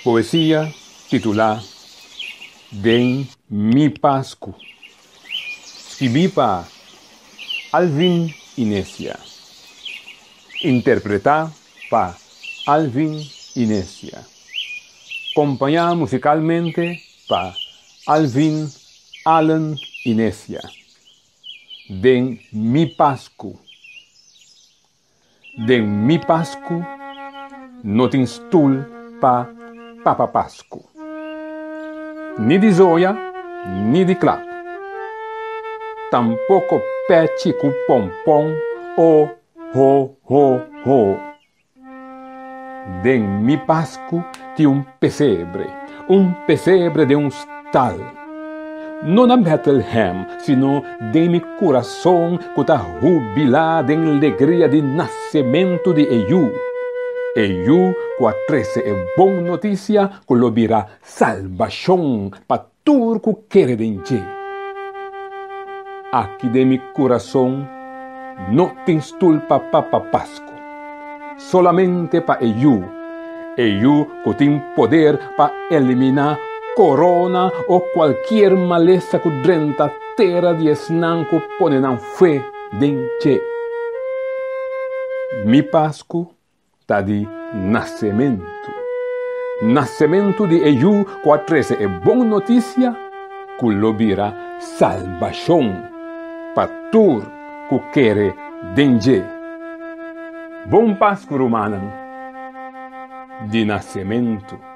Poesia titulá Den mi Pasku, skibí pa Alvin Inesia, interpretá pa Alvin Inesia, kompañá musikalmente pa Alvin Allen Inesia. Den mi Pasku. Den mi Pasku no tin stul pa Papa Pasku. Ni di zoya ni di klap. Tampoko pèchi ku pònpòn o ho ho ho. Den mi Pasku tin un pesebre, un pesebre den un stal. No na Bètelhèm, sino den mi kurason ku ta hubilá den legria di nasementu di e Yu, e Yu ku a trese e bon notisia ku lo bira salbashon pa tur ku kere den dje. Aki den mi kurason no tin stul pa Papa Pasku, solamente pa e Yu, e Yu ku tin poder pa eliminá korona o kualkier malesa ku drenta tera di esnan ku pone nan fe den dje. Mi Pasku ta di nasementu. Nasementu di e Yu ku a trese e bon notisia ku lo bira salbashon pa tur ku kere den dje. Bon Pasku rumannan di nasementu!